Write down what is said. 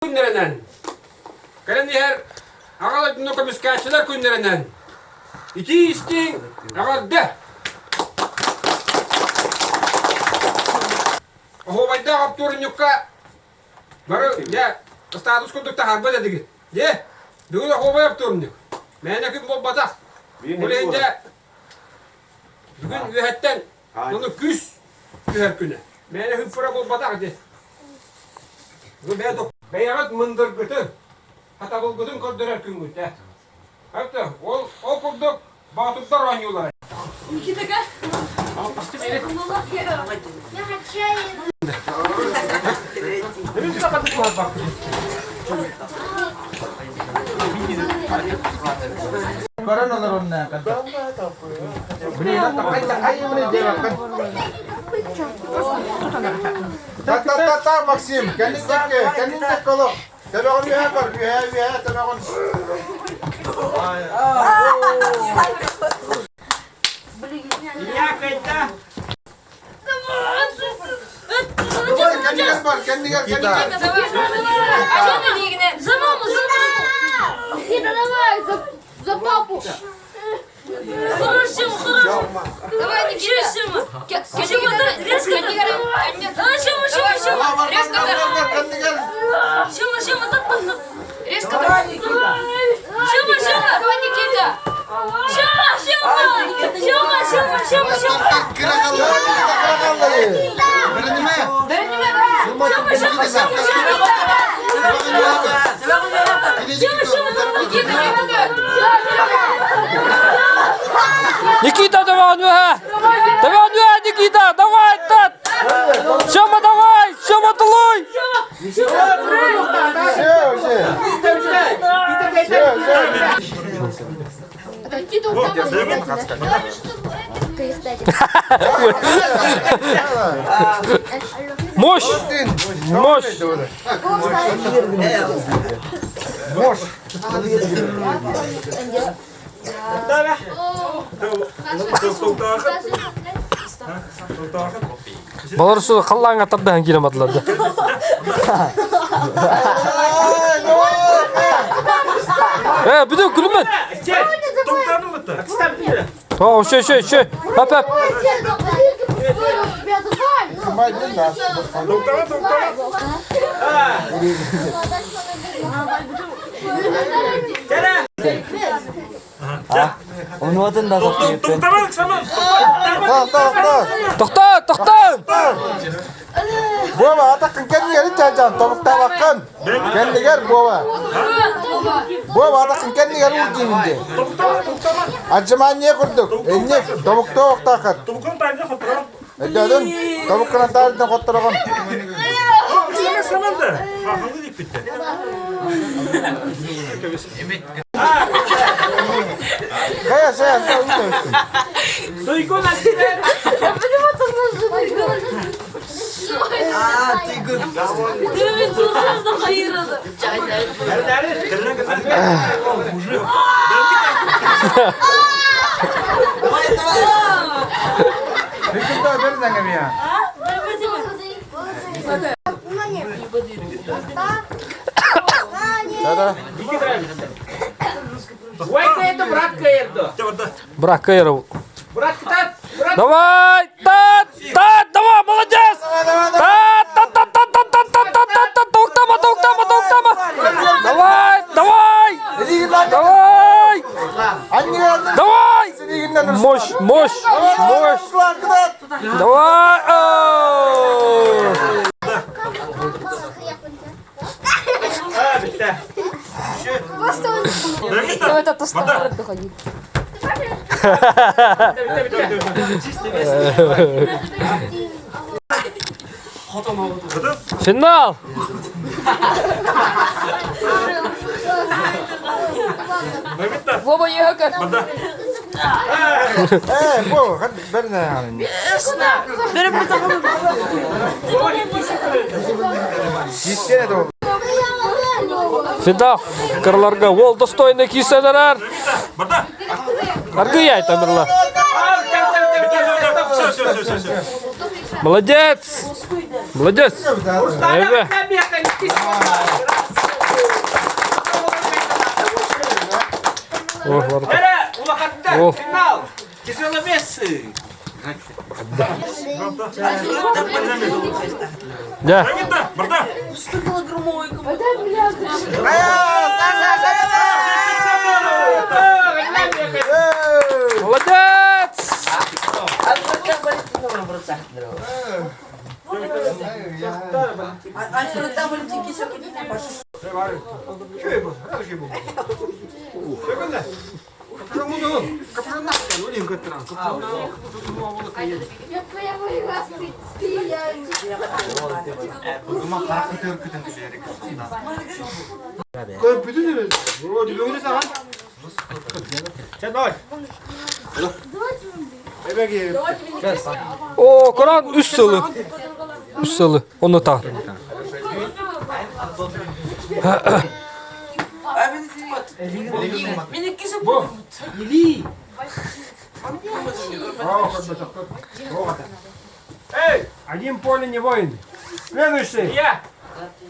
күннэринэн, кэлэн иһэр Аҕа дойдуну көмүскээччилэр күннэринэн итии-истиҥ эҕэрдэ! Оһуобайдаах оптуорунньукка бары дьэ статус курдук таһаарбыт этигит. Дьэ, бүгүн оһуобай оптуорунньук. Мээнэ күн буолбатах. Ол иһин дьэ бүгүн үөһэттэн Ону күүс түһэр күнэ. Мээнэ хүппүрэ буолбатах ити. Бу бэйэҕит мындыргытын, хатабылгытын көрдөрөр күҥҥүт ээ. Это ол ол курдук боотурдар оонньуулара. Көрөн олорон Та-та-та-та, Максим, кэлин тэкке, кэлин тэкке олох. Төбөҕүн үөһэ көр, үөһэ, үөһэ төбөҕүн. Илья кайта. Давай, кэннигэр бар, кэннигэр, кэннигэр. За маму, за маму! Никита, давай, за, за папу! Хорошо, хорошо. Давай, Никита. Сема, резко. А, Сема, Сема, Сема. Резко. Сема, Сема, так, так, так. Резко. Сема, Сема. Давай, Никита. Сема, Сема. Сема, Сема, Сема, Сема. Сема, Сема, Сема, Сема. Никита, давай, үөһэ! Давай, үөһэ, Никита! Давай, тат! Сема, давай! Сема, тулуй! Все, все. Все, все. Мощь! Мощь! Мощь! Балар су халлааҥҥа тардаһан киирэн бардылар да. Э, бүтүн күлүмэт. О, еще, еще, еще. Хап, хап. Онуотун да сатыыппын. Тохтоо, тохтоо! Буола, атаккын кэннигэр чаачаан тобуктаабаккын. Кэннигэр буола. Буола, атаккын кэннигэр уурдуун дии. Отжимание курдук. Инник тобуктоо охтааххыт. Өйдөөдүн? Тобуккунан таарыйдан хоттороҕун. Хайа, сэ, Туйгун Да-да. Брат Каиров. Давай! Тат! Тат! Давай, молодец! Тат! Тат! Тат! Тат! Тат! Тат! Тат! Тат! Тат! Тат! Токтама, токтама, токтама! Давай! Давай! Давай! Давай! Мощь, мощь, мощь! Давай! Оу! Финал! Вова, ехай. Э, бу, бэрнэ. Финал кыраларга уол достойный киирсэлэрэр. Аргыйай Тамерла. Молодец! Молодец! Эбэ. О, барыта. Эрэ, улахаттар, О. финал! Тяжеловесы! Дьэ. Молодец! О, Коран үс сылы. Үс сылы. Оны та. Эй, один поле не воин. Следующий. Я!